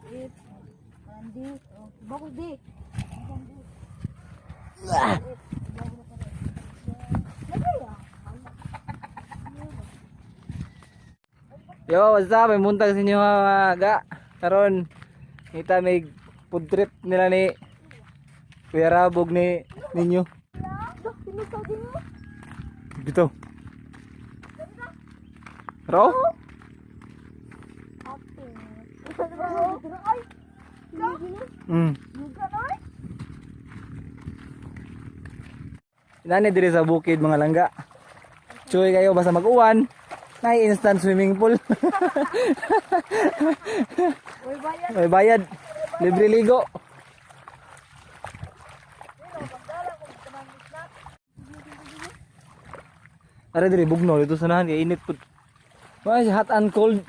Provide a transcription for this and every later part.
F. Andi. Oh, bakit di? Yo, what's up? May muntag sa inyo mga ga. Karon kita may food trip nila ni Kuya Rabog ni ninyo. Dito. Ro? Nani diri sa bukid, mga langga. Chuy kayo basta mag-uwan. Nay instant swimming pool. May bayad. Libre ligo. Are diri bugno dito sa nahan kay init pud. Why hot and cold?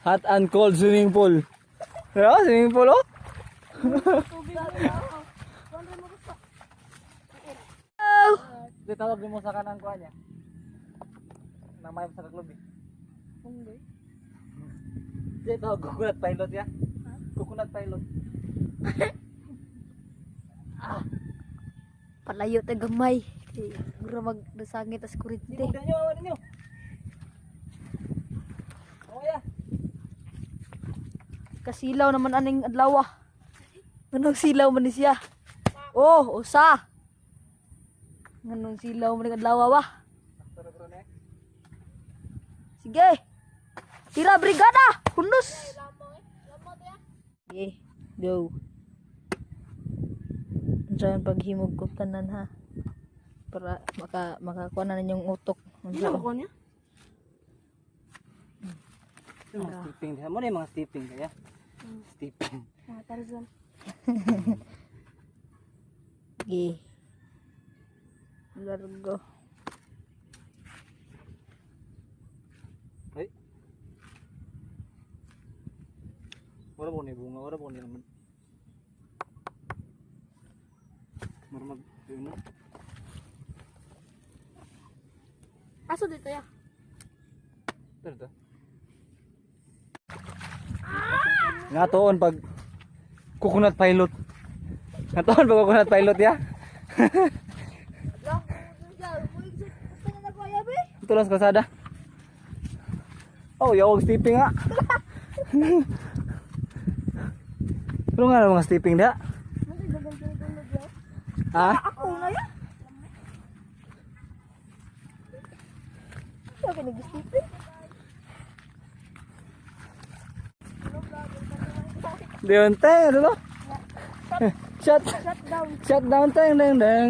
Hot and cold swimming pool. Yeah, swimming pool oh. Di tawag mo sa kanang kuha niya. Nang may sa club eh. Di tawag coconut pilot ya. Coconut pilot. Palayo ta gamay. Kay mura magdasangit tas kurente. Hindi nyo, awan ninyo. Oh ya. Kasilaw naman aning adlaw. Ah. Nganong silaw man ni siya? Oh, usa. Nganong silaw man ning adlaw ba? Sige. Tira brigada, hundos. Sige, go. Unsa ang paghimog ko tanan ha? Para makakuha na ninyong utok. Unsa ba? Mga stepping diha mo na yung mga stepping kaya. Stepping. Mga Tarzan. Sige. Largo. Ay. Wala po ni bunga, wala po ni naman. Murmag, yun na. Aso dito ya? Pero to. Nga toon pag coconut pilot. Nga toon pag coconut pilot ya. Ito lang sa kalsada. Oh, yawag stepping nga. Pero nga mga stepping da. Ha? Ako na yan. Ikaw nag-sleeping? Diyon tayo, ano? Shut, Shut down. shut down teng deng deng.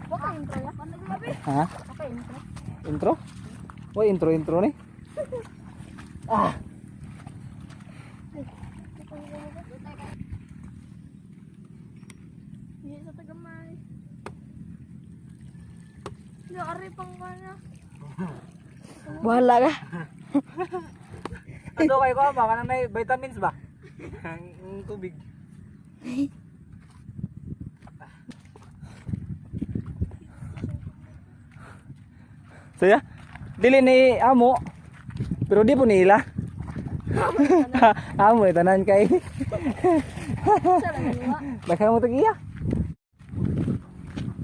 Baka intro ya? Ano ba? Ha? Baka intro. Intro? Why intro intro ni? Ah, Hindi sa tagamay. Hindi, ari pang mana. Bahala ka. Ano kayo ko ba? Kanang may vitamins ba? Ang tubig. Saya, dili ni amo. Pero di po ni ila. Amo eh, tanan kay. Daghan mo tag-iya.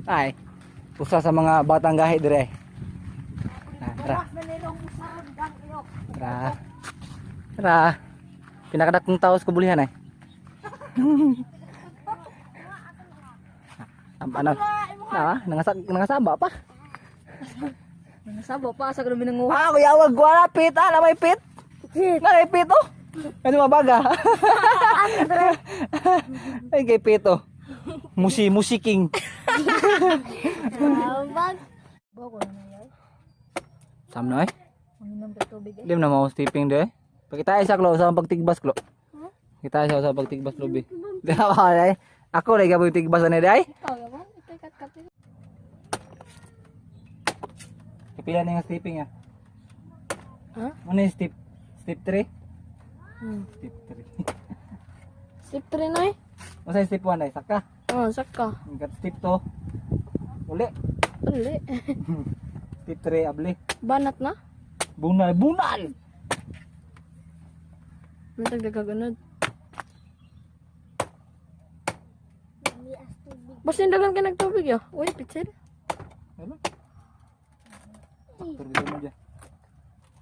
Ay, usa sa mga batang gahi dire. Ah, tara. Tara. Tara. Pinakadakong tao sa kubulihan ay. Ang ano? Ah, nangasaba pa. Nasabo pa sa kami nanguha. Ah, kuya wag wala pit ah, na may pit. Na may pit oh. Ano mabaga? Ay kay pit oh. Musi musi king. Tawag. Bako na yan. Sam na eh. Manginom ka tubig eh. Di mo na mao stepping de. Pakita isa klo sa pagtigbas klo. Kita isa sa pagtigbas lubi. Di ba ay? Ako ra gaboy tigbas ani day. Ikaw yaman, ikaw kat-kat. Kapila na yung stepping ah. Ha? Ano yung step? Step 3? Step 3. Step 3 na eh. Masa yung step 1 ay? Saka. Oh, saka. Yung step 2. Uli. Uli. Step 3, abli. Banat na? Bunal, bunal. Natagdagaganod. Basta yung dagan ka nagtubig ya. Uy, pitsil. Ano? Tubig mo dyan.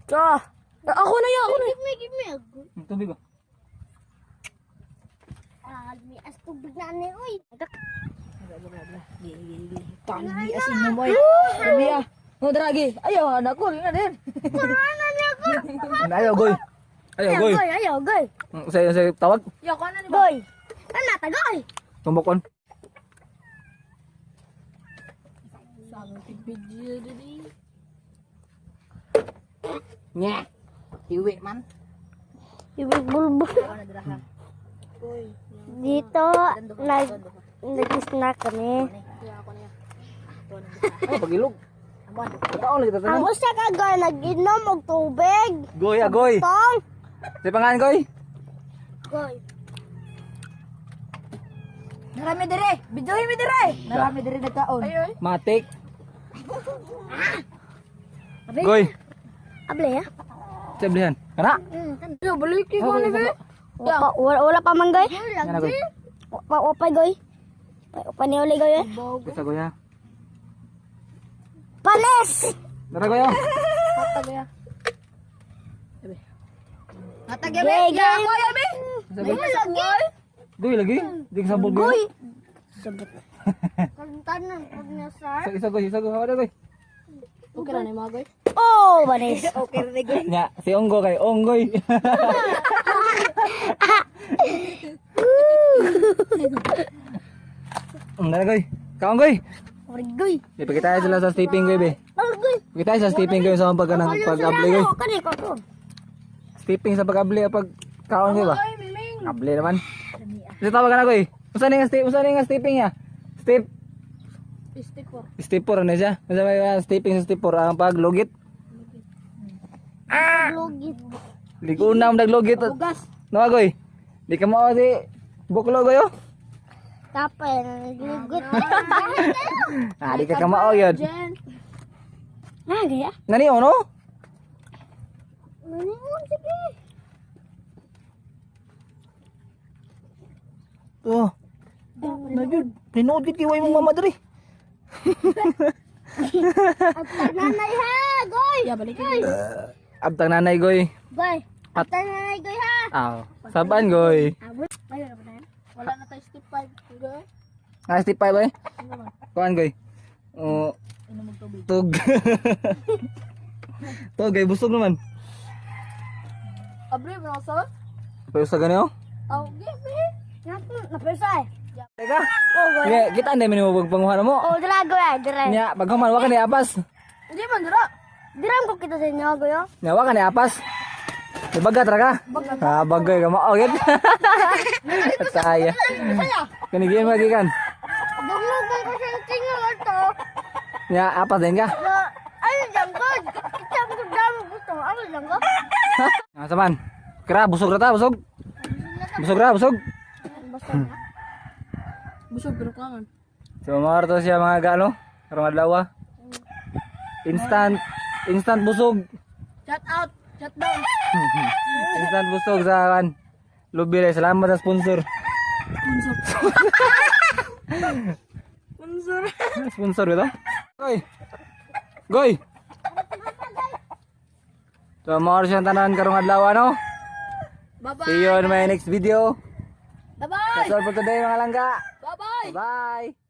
Ka! Ako na ya, ako na. Give me, give me. Ang tubig oh. Ah, may as tubig na ni uy. Tani asin mo boy. Sabi ah. Oh, dragi. Ayaw, anak ko na din. Ayaw, goy. Ayaw, goy. Goy, ayaw, goy. Sa'yo, tawag. Ya, ko na ni. Goy. Ano ta, goy? Tumbokon. Video dili. Nya. Iwi man. Ibig bulbul. Dito, nag-snack kami. Ay, pagilog. Pagkaon lagi tanan. Amo sa ka, goy, nag-inom og tubig. Goy, ah, goy. Tong. Sa pangalan, goy. Goy. Narami dire. Videohin mi dire. Narami dire nagkaon. Ay, Matik. Goy. Able ya? Sa blihan. Kana. Yo, balik ko ni be. Wala, wala, wala pa man, goy. Kana, goy. Wala, wala pa, goy. Wala pa ni uli, goy. Eh. Bisa, goy ha. Panes! Tara, goy oh. Hatag ya, be. Ya, ako ya be. Sa goy. Lagi. Goy lagi. Di ka sabot goy. Goy. Kantanan pag na, sir. Isa, isa goy, isa goy. Hawa goy. Okay ra ni mga goy. Oh, panes. Okay ra ni goy. Nya, si Onggo kay Onggoy. Tara, goy. Kaon, goy. Goy. Di pagkita sila sa sleeping goy, be. Goy. Pagkita sa sleeping goy sa pag kanang pag-abli goy. Kani ko to. Sleeping sa pag-abli o pag kaon goy ba? Ay, miming. Abli naman. Isa tawag ka na goy. Usa ni nga step, usa ni nga stepping ya. Step Stick ko. step 4 na siya. Usa may stepping sa step 4 ang paglugit. Lugit. Liguna mo naglugit. Bugas. No goy. Di ka mao si buklo goy oh. Tapay naglugot. Ah, di ka kamao yun. Jen. Ah, gaya. Nani ono? Maniun sige. Oh. Na jud. Tinuod gid kay way mong mama diri. At nanay ha, goy. Ya, balik. Abtang nanay goy. Goy. At nanay goy ha. Aw, saban goy. Abot. Ayo na ba tayo? Wala na tayo step 5. Goy. Ah, step 5 boy. Kuan goy. Oh, Inom og tubig. tug. Tug gay busog naman. Abre mo sa? Payo sa ganyo. Oh, give me. Napesa eh. Teka. Oh, goy. Sige, kita ande minimo panguha mo. Oh, dira goy, ah, dira. Nya, paghuman wa ka ni apas. Hindi man dira. Dira ko kita sa inyo goy. oh. Nya wa ka ni apas. Di bagat ra ka? Ah, bagay ka mao gid. Saya. Kani giyan magikan. Duglugan ko sa tingin ito. Nya apas din ka. Na, ano lang ko? Kita ko damo gusto. Ano lang ko? Ah, saman. Kira busog ra ta, busog. Busog ra, busog. Basta na. Busog pero kangan. So mga to siya mga gano, karong adlaw. Instant instant busog. Chat out, chat down. Instant busog sa kan. Lubile, salamat sa sponsor. Sponsor. Sponsor. Sponsor ito? Goy. Goy. So mga siyang tanan karong adlaw ano. Bye-bye. See you on my next video. Bye-bye. That's all for today mga langga. Bye-bye. Bye.